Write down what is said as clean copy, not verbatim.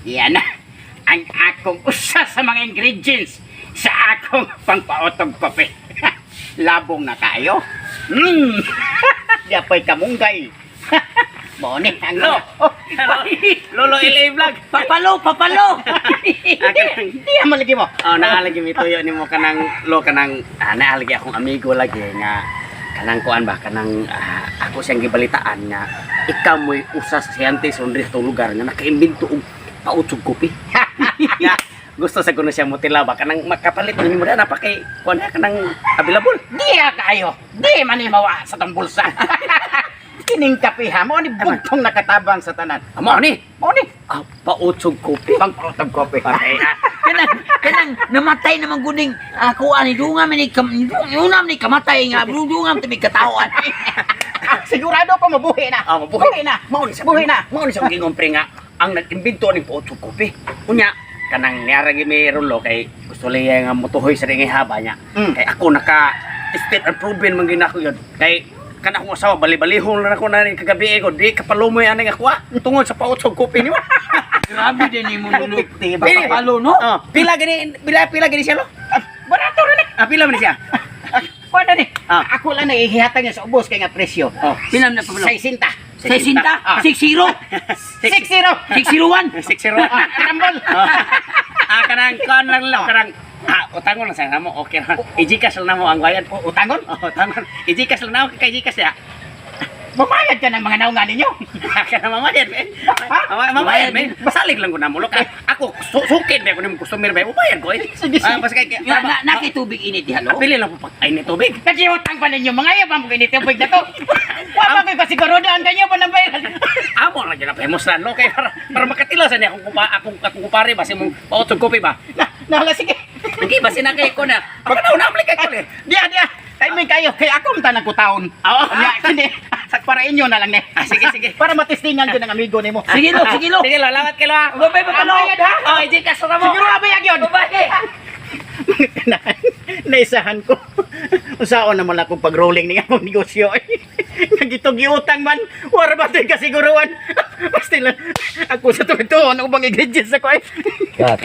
Yan na ang akong usa sa mga ingredients sa akong pangpautog kape. Labong na kayo. Yapay kamunggay. Mo ni ang Lo. Oh, Lolo LA Vlog. Papalo, papalo. Di man lagi mo. Oh, naalagi mi tuyo nimo kanang lo kanang naalagi akong amigo lagi nga kanang kuan ba kanang ako siyang gibalitaan nga ikaw mo'y usa sa scientist on diri lugar nga nakaimbento og pautsog kopi. Nga, gusto sa kuno siya motila ba kanang makapalit nimo na napakay kuan na kanang available. Di ka kayo. Di man ni mawa sa tong bulsa. Kining kape ha, mo ni bugtong nakatabang sa tanan. Amo ni Mo ni pautsog kopi. pangpautog kopi. Patay ah. Kanang kanang namatay naman guning ako ani dunga man ni kam dunga man ni kamatay nga dunga man tabi katawan. Sigurado ko mabuhi na. Ah, mabuhi. Buhi na. Mao ni sa Buhi na. Mao ni sa gingon pre nga ang nag-imbento ning pautsog kopi. Unya kanang niara gi mi rulo kay gusto liya nga motuhoy sa ringay haba niya. Kay ako naka tested and proven man gid ako yun. Kay kana akong asawa bali-balihong lang ako na ning kagabi ko di kapalumoy ani nga kuha tungod sa pautsog kopi nimo. Grabe din ni mo nulo. Epektibo. Papalo no. Oh, pila gani pila pila gani siya lo? Barato rin eh. Ah, pila man ni siya? Kuha na ni. Ah. Ako lang naihihatag niya sa ubos kay nga presyo. Oh, Pila na papalo? 60. 60, Ah. 60, 60. 601. 60. Ah, rambol. Ah, kanang kuan lang lo kanang utangon lang sa namo okay ra. I-Gcash lang namo ang bayad. Utangon? Oh, utangon. I-Gcash lang namo kay Gcash ya. Mamayad ka ng mga naunga ninyo. Kana mamayan men. Ha? Mamayan men. Basalig lang ko na mo. Look, ako sukid ba ko nimo customer ba. Ubayan ko eh. Sige, sige. Ah, basta kay Na, na, na kay tubig init diha lo. Pili lang po pag ay ni tubig. Nagiutang pa ninyo, mga ayaw pa mo kinitubig na to. Wa pa ko'y kasigurudan kanyo pa ng bayaran. Amo lang gyud na famous lan no kay para makatila sa niya akong kupa akong kupare ba sa imong pautog kopi ba. Na, nahala sige. Hindi ba sina kay ko na. Pag na una kay ko eh. Diya, diya. Timing kayo. Kay ako man tanang kutaon. Oo. Nya, kini. Para inyo na lang ni. Ah, sige, sige. Para matistingan ko ng amigo nimo. Sige lo, sige lo. Sige lo, lawat kay lo. Ah. Babay papalo. Ang bayad, ha? Oh, i-Gcash na mo. Siguro abayag yun. Babay. Na, naisahan ko. Usaon naman akong pag-rolling ni akong negosyo. Nagitog utang man. Wala ba ito'y kasiguruan? Basta lang, ako sa tuon, ubang ingredients ako eh. Cut.